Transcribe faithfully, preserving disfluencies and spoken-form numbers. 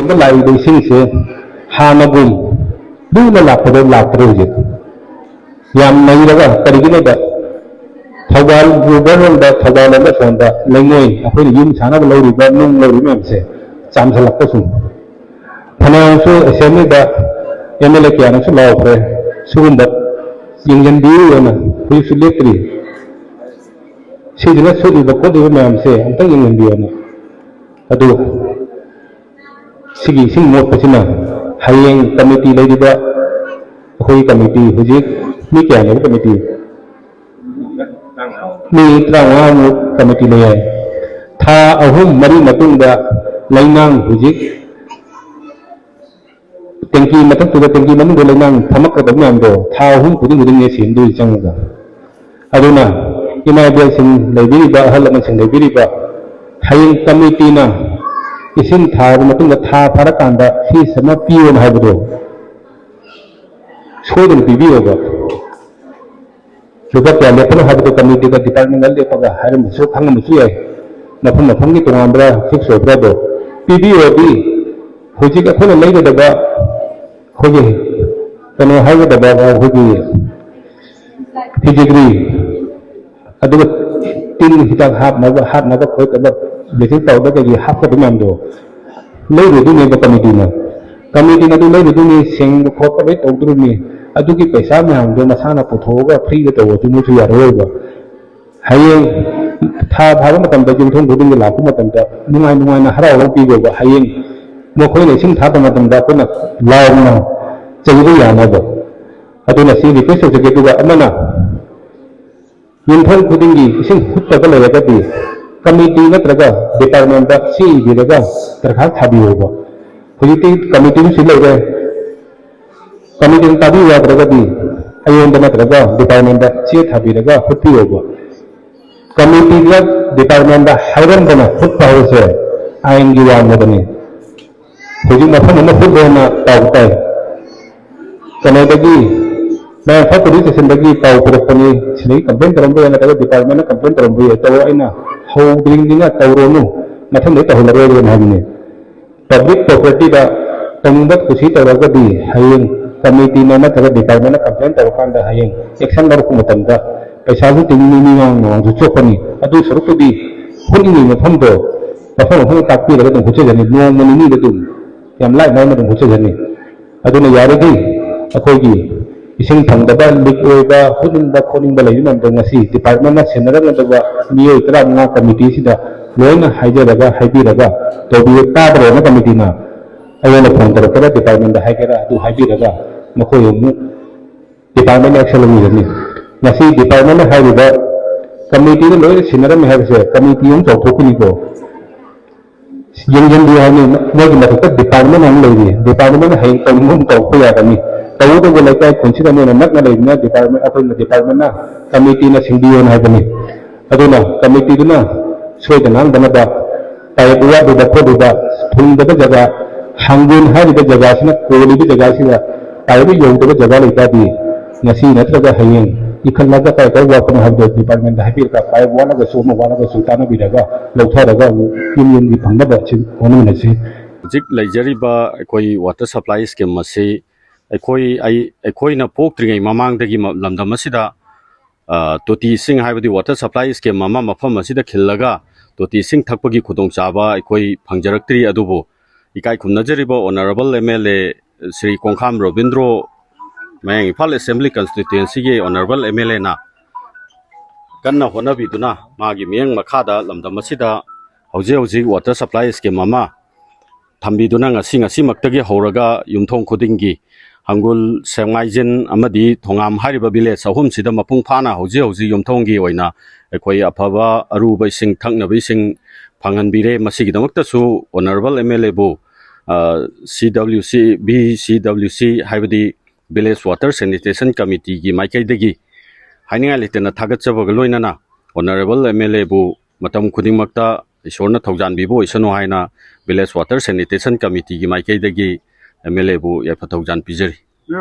ꯂꯥꯛꯏꯕ ꯏꯁꯤꯡꯁꯦ ꯍꯥꯟꯅꯒꯨꯝ ꯂꯨꯅ ꯂꯥꯛꯄꯗꯣ ꯂꯥꯛꯇ꯭ꯔꯦ ꯍꯧꯖꯤꯛ꯫ ꯌꯥꯝ ꯅꯩꯔꯒ ꯀꯔꯤꯒꯤꯅꯣꯗ ꯊꯧꯕꯥꯜ river ꯔꯣꯝꯗ, ꯊꯧꯕꯥꯜ ꯂꯣꯝꯗ ꯁꯣꯝꯗ ꯂꯩꯉꯣꯏ, ꯑꯩꯈꯣꯏꯅ ꯌꯨꯝ ꯁꯥꯅꯕ ꯂꯧꯔꯤꯕ ꯅꯨꯡ ꯂꯧꯔꯤꯕ ꯃꯌꯥꯝꯁꯦ ꯆꯥꯝꯁꯤꯜꯂꯛꯄ ꯁꯨꯝ꯫ ꯐꯅꯌꯥꯝꯁꯨ assembly the M L A ꯀꯌꯥꯅꯁꯨ ꯂꯥꯎꯈ꯭ꯔꯦ꯫ ꯁꯤꯒꯨꯝꯕ ꯌꯦꯡꯁꯤꯟꯕꯤꯌꯨꯅ ꯍꯧꯖꯤꯛꯁꯨ ꯂꯦꯞꯇ꯭ꯔꯤ꯫ ꯁꯤꯁꯤꯅ ꯁꯣꯛꯏꯕ ꯈꯣꯠꯂꯤꯕ ꯃꯌꯥꯝꯁꯦ ꯑꯝꯇꯪ ꯌꯦꯡꯁꯤꯟꯕꯤꯌꯣꯅ꯫ ꯑꯗꯨ ꯁꯤꯒꯤ ꯏꯁꯤꯡ ꯃꯣꯠꯄꯁꯤꯅ ꯍꯌꯦꯡ committee ꯂꯩꯔꯤꯕ ꯑꯩꯈꯣꯏꯒꯤ committee ꯍꯧꯖꯤꯛ ꯃꯤ ꯀꯌꯥꯅꯦꯕ committee? ꯃꯤ ꯇꯔꯥꯃꯉꯥꯃꯨꯛ committee ꯂꯩ ꯍꯥꯏ꯫ ꯊꯥ ꯑꯍꯨꯝ ꯃꯔꯤ ꯃꯇꯨꯡꯗ ꯂꯩꯉꯥꯡ ꯍꯧꯖꯤꯛ ꯇꯦꯡꯀꯤ ꯃꯊꯛꯇꯨꯗ, ꯇꯦꯡꯀꯤ ꯃꯅꯨꯡꯗ ꯂꯩꯉꯥꯡ ꯐꯝꯃꯛꯀꯗꯕ ꯃꯌꯥꯝꯗꯣ ꯊꯥ ꯑꯍꯨꯝ ꯈꯨꯗꯤꯡ ꯈꯨꯗꯤꯡꯅꯦ ꯁꯦꯡꯗꯣꯏ ꯆꯪꯉꯒ꯫ ꯑꯗꯨꯅ ꯏꯃꯥ ꯏꯕꯦꯜꯁꯤꯡ ꯂꯩꯕꯤꯔꯤꯕ, ꯑꯍꯜ ꯂꯃꯟꯁꯤꯡ ꯂꯩꯕꯤꯔꯤꯕ, ꯍꯌꯦꯡ committee ꯅ ꯏꯁꯤꯡ ꯊꯥꯔꯕ ꯃꯇꯨꯡꯗ ꯊꯥ ꯐꯥꯔꯀꯥꯟꯗ fees ꯑꯃ ꯄꯤꯌꯣꯅ ꯍꯥꯏꯕꯗꯣ ꯁꯣꯏꯗꯅ ꯄꯤꯕꯤꯌꯣꯕ꯫ ꯂꯨꯄꯥ ꯀꯌꯥ ꯂꯦꯞꯄꯅꯣ ꯍꯥꯏꯕꯗꯣ committee ꯒ department ꯒ ꯂꯦꯞꯄꯒ ꯍꯥꯏꯔꯝꯕꯁꯨ ꯈꯪꯉꯝꯕꯁꯨ ꯌꯥꯏ꯫ ꯃꯐꯝ ꯃꯐꯝꯒꯤ ꯇꯣꯉꯥꯟꯕ꯭ꯔꯥ, fix ꯑꯣꯏꯕ꯭ꯔꯥ ꯑꯗꯣ ꯄꯤꯕꯤꯌꯣꯗꯤ꯫ ꯍꯧꯖꯤꯛ ꯑꯩꯈꯣꯏꯅ ꯂꯩꯒꯗꯕ, ꯑꯩꯈꯣꯏꯒꯤ ꯀꯩꯅꯣ ꯍꯥꯏꯒꯗꯕ, ꯑꯩꯈꯣꯏꯒꯤ ꯐꯤꯖꯤꯒ꯭ꯔꯤ, ꯑꯗꯨꯒ ꯇꯤꯟ ꯍꯤꯗꯥꯛ ꯍꯥꯞꯅꯕ, ꯍꯥꯞꯅꯕ ꯈꯣꯠꯅꯕ, bleaching powder ꯀꯩꯀꯩ ꯍꯥꯞꯀꯗꯕ ꯃꯌꯥꯝꯗꯣ ꯂꯩꯔꯨꯗꯣꯏꯅꯦꯕ committee ꯅ꯫ Committee ꯅ ꯑꯗꯨ ꯂꯩꯔꯨꯗꯣꯏꯅꯤ, ꯁꯦꯡꯕ ꯈꯣꯠꯄ ꯂꯣꯏ ꯇꯧꯗꯣꯔꯤꯕꯅꯤ꯫ ꯑꯗꯨꯒꯤ ꯄꯩꯁꯥ ꯃꯌꯥꯝꯗꯣ ꯃꯁꯥꯅ ꯄꯨꯊꯣꯛꯑꯒ free ꯗ ꯇꯧꯕꯗꯤ ꯃꯣꯏꯁꯨ ꯌꯥꯔꯔꯣꯏꯕ꯫ ꯍꯌꯦꯡ ꯊꯥ ꯊꯥꯕ ꯃꯇꯝꯗ ꯌꯨꯝꯊꯣꯡ ꯈꯨꯗꯤꯡꯒꯤ ꯂꯥꯛꯄ ꯃꯇꯝꯗ ꯅꯨꯡꯉꯥꯏ ꯅꯨꯡꯉꯥꯏꯅ ꯍꯔꯥꯎ ꯍꯔꯥꯎ ꯄꯤꯒꯗꯧꯕ꯫ ꯍꯌꯦꯡ ꯃꯈꯣꯏꯅ ꯏꯁꯤꯡ ꯊꯥꯕ ꯃꯇꯝꯗ ꯑꯩꯈꯣꯏꯅ ꯂꯥꯎꯅ ꯆꯩꯕ ꯌꯥꯅꯕ꯫ ꯑꯗꯨꯅ ꯁꯤ request ꯇꯧꯖꯒꯦ꯫ ꯑꯗꯨꯒ ꯑꯃꯅ ꯌꯨꯝꯊꯣꯡ ꯈꯨꯗꯤꯡꯒꯤ ꯏꯁꯤꯡ ꯍꯨꯠꯇꯕ ꯂꯩꯔꯒꯗꯤ committee ꯅꯠꯇ꯭ꯔꯒ department ꯇ ꯆꯦ ꯏꯕꯤꯔꯒ ꯗꯔꯈꯥꯁ ꯊꯥꯕꯤꯌꯣꯕ꯫ ꯍꯧꯖꯤꯛꯇꯤ committee ꯁꯤ ꯂꯩꯔꯦ, committee ꯅ ꯇꯥꯕꯤꯌꯨ ꯌꯥꯗ꯭ꯔꯒꯗꯤ ꯑꯩꯉꯣꯟꯗ ꯅꯠꯇ꯭ꯔꯒ department ꯇ ꯆꯦ ꯊꯥꯕꯤꯔꯒ ꯍꯨꯠꯄꯤꯌꯣꯕ꯫ Committee ꯒ department ꯇ ꯍꯥꯏꯔꯝꯗꯅ ꯍꯨꯠꯄ ꯍꯥꯏꯕꯁꯦ ꯑꯥꯏꯟꯒꯤ ꯋꯥꯡꯃꯗꯅꯤ꯫ ꯍꯧꯖꯤꯛ ꯃꯐꯝ ꯑꯃ ꯍꯨꯠꯂꯦꯅ ꯄꯥꯎ ꯇꯥꯏ꯫ ꯀꯩꯅꯣꯗꯒꯤ, ꯃꯌꯥꯡꯐꯥꯟ police station ꯗꯒꯤ ꯄꯥꯎ ꯄꯤꯔꯛꯄꯅꯤ, ꯁꯤꯗꯒꯤ complain ꯇꯧꯔꯝꯕ ꯌꯥꯏ, ꯅꯠꯇ꯭ꯔꯒ department ꯅ complain ꯇꯧꯔꯝꯕ ꯌꯥꯏ꯫ ꯇꯧꯔꯣ, ꯑꯩꯅ ꯍꯧꯗ꯭ꯔꯤꯉꯩꯗ ꯇꯧꯔꯣꯅꯨ, ꯃꯊꯪꯗ ꯇꯧꯍꯜꯂꯔꯣꯏꯅ ꯍꯥꯏꯕꯅꯤ꯫ ꯄꯕ꯭ꯂꯤꯛ ꯄ꯭ꯔꯣꯄꯔꯇꯤꯗ ꯇꯧꯅꯤꯡꯕ ꯀꯨꯁꯤ ꯇꯧꯔꯒꯗꯤ ꯍꯌꯦꯡ ꯀꯃꯤꯇꯤꯅ ꯅꯠꯇ꯭ꯔꯒ ꯗꯤꯄꯥꯔꯠꯃꯦꯟꯅ ꯀꯝꯄ꯭ꯂꯦꯟ ꯇꯧꯔꯀꯥꯟꯗ ꯍꯌꯦꯡ ꯑꯦꯛꯁꯟ ꯂꯧꯔꯛꯄ ꯃꯇꯝꯗ ꯄꯩꯁꯥꯁꯨ ꯇꯤꯡꯅꯤ, ꯃꯤ ꯃꯥꯡ ꯃꯃꯥꯡꯁꯨ ꯆꯣꯞꯀꯅꯤ꯫ ꯑꯗꯨ ꯁꯔꯨꯛꯄꯨꯗꯤ ꯍꯨꯠꯅꯤꯡꯉꯤ ꯃꯐꯝꯗꯣ ꯃꯐꯝ ꯃꯐꯝ ꯇꯥꯛꯄꯤꯔꯒ ꯑꯗꯨꯝ ꯍꯨꯠꯆꯖꯅꯤ, ꯅꯣꯡꯃ ꯅꯤꯅꯤꯗ ꯑꯗꯨꯝ ꯌꯥꯝ ꯂꯥꯏ ꯂꯥꯏꯅ ꯑꯗꯨꯝ ꯍꯨꯠꯆꯖꯅꯤ꯫ ꯑꯗꯨꯅ ꯌꯥꯔꯤꯈꯩ ꯑꯩꯈꯣꯏꯒꯤ ꯏꯁꯤꯡ ꯐꯪꯗꯕ, ꯂꯤꯛ ꯑꯣꯏꯕ, ꯍꯨꯠꯅꯤꯡꯕ ꯈꯣꯠꯅꯤꯡꯕ ꯂꯩꯕ ꯃꯌꯥꯝꯗꯣ ꯉꯁꯤ ꯗꯤꯄꯥꯔꯠꯃꯦꯟꯅ ꯁꯦꯟꯅꯔꯝꯒꯗꯕ ꯃꯤꯑꯣꯏ ꯇꯔꯥꯃꯉꯥ ꯀꯃꯤꯇꯤꯁꯤꯗ ꯂꯣꯏꯅ ꯍꯥꯏꯖꯔꯒ ꯍꯥꯏꯕꯤꯔꯒ, ꯇꯧꯕꯤꯌꯨ ꯇꯥꯗ꯭ꯔꯦꯅ ꯀꯃꯤꯇꯤꯅ ꯑꯩꯉꯣꯟꯗ ꯐꯣꯟ ꯇꯧꯔꯛꯀꯦꯔꯥ, ꯗꯤꯄꯥꯔꯠꯃꯦꯟꯗ ꯍꯥꯏꯒꯦꯔꯥ, ꯑꯗꯨ ꯍꯥꯏꯕꯤꯔꯒ ꯃꯈꯣꯏ ꯑꯃꯨꯛ ꯗꯤꯄꯥꯔꯠꯃꯦꯟ ꯑꯦꯛꯁꯟ ꯂꯧꯕꯤꯒꯅꯤ꯫ ꯉꯁꯤ ꯗꯤꯄꯥꯔꯠꯃꯦꯟꯅ ꯍꯥꯏꯔꯤꯕ ꯀꯃꯤꯇꯤꯗ ꯂꯣꯏꯅ ꯁꯤꯟꯅꯔꯝꯃꯦ ꯍꯥꯏꯕꯁꯦ ꯀꯃꯤꯇꯤ ꯑꯃ ꯆꯥꯎꯊꯣꯛꯄꯅꯤꯀꯣ꯫ ꯌꯦꯡꯁꯤꯟꯕꯤꯌꯨ ꯍꯥꯏꯕꯅꯤ꯫ ꯃꯣꯏꯒꯤ ꯃꯊꯛꯇ ꯗꯤꯄꯥꯔꯠꯃꯦꯟ ꯑꯃ ꯂꯩꯔꯤ, ꯗꯤꯄꯥꯔꯠꯃꯦꯟꯅ ꯍꯌꯦꯡ ꯇꯧꯅꯤꯡꯕ ꯑꯃ ꯇꯧꯔꯛꯄ ꯌꯥꯒꯅꯤ꯫ ꯇꯧꯕꯇꯕꯨ ꯂꯩꯀꯥꯏ ꯈꯨꯟꯁꯤꯒ ꯅꯣꯏꯅ ꯅꯛꯅ ꯂꯩꯕꯅꯤꯅ ꯗꯤꯄꯥꯔꯠꯃꯦꯟ, ꯑꯩꯈꯣꯏꯅ ꯗꯤꯄꯥꯔꯠꯃꯦꯟꯅ ꯀꯃꯤꯇꯤꯅ ꯁꯤꯟꯕꯤꯌꯣꯅ ꯍꯥꯏꯕꯅꯤ꯫ ꯑꯗꯨꯅ ꯀꯃꯤꯇꯤꯗꯨꯅ ꯁꯣꯏꯗ ꯉꯥꯡꯗꯅꯕ ꯄꯥꯏꯞ ꯋꯥꯠꯂꯤꯕ ꯈꯣꯠꯂꯤꯕ, ꯐꯨꯟꯗꯕ ꯖꯒꯥ, ꯍꯥꯡꯒꯣꯜ ꯍꯥꯏꯔꯤꯕ ꯖꯒꯥꯁꯤꯅ ꯀꯣꯜꯂꯤꯕ ꯖꯒꯥꯁꯤꯗ ꯄꯥꯏꯞ ꯌꯧꯗꯕ ꯖꯒꯥ ꯂꯩꯇꯥꯔꯗꯤ ꯉꯁꯤ ꯅꯠꯇ꯭ꯔꯒ ꯍꯌꯦꯡ ꯏꯈꯠꯂꯒ ꯀꯥꯏ ꯀꯥꯏ ꯋꯥꯠꯄꯅꯣ ꯍꯥꯏꯕꯗꯣ ꯗꯤꯄꯥꯔꯠꯃꯦꯟꯗ ꯍꯥꯏꯕꯤꯔꯒ ꯄꯥꯏꯞ ꯋꯥꯠꯂꯒꯁꯨ ꯑꯃ ꯋꯥꯠꯂꯒꯁꯨ ꯇꯥꯟꯅꯕꯤꯔꯒ ꯂꯧꯊꯔꯒ ꯑꯃꯨꯛ ꯌꯨꯝ ꯌꯨꯝꯒꯤ ꯐꯪꯅꯕ ꯁꯤ ꯍꯣꯠꯅꯃꯤꯟꯅꯁꯤ꯫ ꯍꯧꯖꯤꯛ ꯂꯩꯖꯔꯤꯕ ꯑꯩꯈꯣꯏ ꯋꯥꯇꯔ ꯁꯄ꯭ꯂꯥꯏ ꯁ꯭ꯀꯤꯝ ꯑꯁꯤ ꯑꯩꯈꯣꯏ, ꯑꯩ, ꯑꯩꯈꯣꯏꯅ ꯄꯣꯛꯇ꯭ꯔꯤꯉꯩ ꯃꯃꯥꯡꯗꯒꯤ ꯃ-, ꯂꯝꯗꯝ ꯑꯁꯤꯗ, ꯑ, ꯇꯣꯇꯤ ꯏꯁꯤꯡ ꯍꯥꯏꯕꯗꯤ ꯋꯥꯇꯔ ꯁꯄ꯭ꯂꯥꯏ ꯁ꯭ꯀꯤꯝ ꯑꯃ ꯃꯐꯝ ꯑꯁꯤꯗ ꯈꯤꯜꯂꯒ ꯇꯣꯇꯤ ꯏꯁꯤꯡ ꯊꯛꯄꯒꯤ ꯈꯨꯗꯣꯡꯆꯥꯕ ꯑꯩꯈꯣꯏ ꯐꯪꯖꯔꯛꯇ꯭ꯔꯤ꯫ ꯑꯗꯨꯕꯨ ꯏꯀꯥꯏ ꯈꯨꯝꯅꯖꯔꯤꯕ honourable M L A Shri Kongkham Robindro, Mayang Imphal assembly ꯀꯟꯁꯇꯤꯇ꯭ꯋꯦꯟꯁꯤꯒꯤ ꯑꯣꯅꯔꯦꯕꯜ ꯑꯦꯝ ꯑꯦꯜ ꯑꯦꯅ ꯀꯟꯅ ꯍꯣꯠꯅꯕꯤꯗꯨꯅ ꯃꯥꯒꯤ ꯃꯤꯠꯌꯦꯡ ꯃꯈꯥꯗ ꯂꯝꯗꯝ ꯑꯁꯤꯗ ꯍꯧꯖꯤꯛ ꯍꯧꯖꯤꯛ ꯋꯥꯇꯔ ꯁꯄ꯭ꯂꯥꯏ ꯁ꯭ꯀꯤꯝ ꯑꯃ ꯊꯝꯕꯤꯗꯨꯅ ꯉꯁꯤ, ꯉꯁꯤꯃꯛꯇꯒꯤ ꯍꯧꯔꯒ ꯌꯨꯝꯊꯣꯡ ꯈꯨꯗꯤꯡꯒꯤ ꯍꯪꯒꯨꯜ, ꯁꯦꯛꯃꯥꯏꯖꯤꯟ ꯑꯃꯗꯤ ꯊꯣꯉꯥꯝ ꯍꯥꯏꯔꯤꯕ ꯚꯤꯂꯦꯖ ꯑꯍꯨꯝꯁꯤꯗ ꯃꯄꯨꯡ ꯐꯥꯅ ꯍꯧꯖꯤꯛ ꯍꯧꯖꯤꯛ ꯌꯨꯝꯊꯣꯡꯒꯤ ꯑꯣꯏꯅ ꯑꯩꯈꯣꯏ ꯑꯐꯕ ꯑꯔꯨꯕ ꯏꯁꯤꯡ, ꯊꯛꯅꯕ ꯏꯁꯤꯡ ꯐꯪꯍꯟꯕꯤꯔꯦ꯫ ꯃꯁꯤꯒꯤꯗꯃꯛꯇꯁꯨ ꯑꯣꯅꯔꯦꯕꯜ ꯑꯦꯝ ꯑꯦꯜ ꯑꯦꯕꯨ, ꯑ, ꯁꯤ ꯗꯕ꯭ꯂꯤꯎ ꯁꯤ, ꯚꯤ ꯁꯤ ꯗꯕ꯭ꯂꯤꯎ ꯁꯤ ꯍꯥꯏꯕꯗꯤ ꯚꯤꯂꯦꯖ ꯋꯥꯇꯔ ꯁꯦꯅꯤꯇꯦꯁꯟ ꯀꯃꯤꯇꯤꯒꯤ ꯃꯥꯏꯀꯩꯗꯒꯤ ꯍꯥꯏꯅꯤꯡꯉꯥꯏ ꯂꯩꯇꯅ ꯊꯥꯒꯠꯆꯕꯒ ꯂꯣꯏꯅꯅ ꯑꯣꯅꯔꯦꯕꯜ ꯑꯦꯝ ꯑꯦꯜ ꯑꯦꯕꯨ ꯃꯇꯝ ꯈꯨꯗꯤꯡꯃꯛꯇ ꯏꯁꯣꯔꯅ ꯊꯧꯖꯥꯟꯕꯤꯕ ꯑꯣꯏꯁꯅꯨ ꯍꯥꯏꯅ ꯚꯤꯂꯦꯖ ꯋꯥꯇꯔ ꯁꯦꯅꯤꯇꯦꯁꯟ ꯀꯃꯤꯇꯤꯒꯤ ꯃꯥꯏꯀꯩꯗꯒꯤ ꯑꯦꯝ ꯑꯦꯜ ꯑꯦꯕꯨ ꯌꯥꯏꯐ ꯊꯧꯖꯥꯟ ꯄꯤꯖꯔꯤ꯫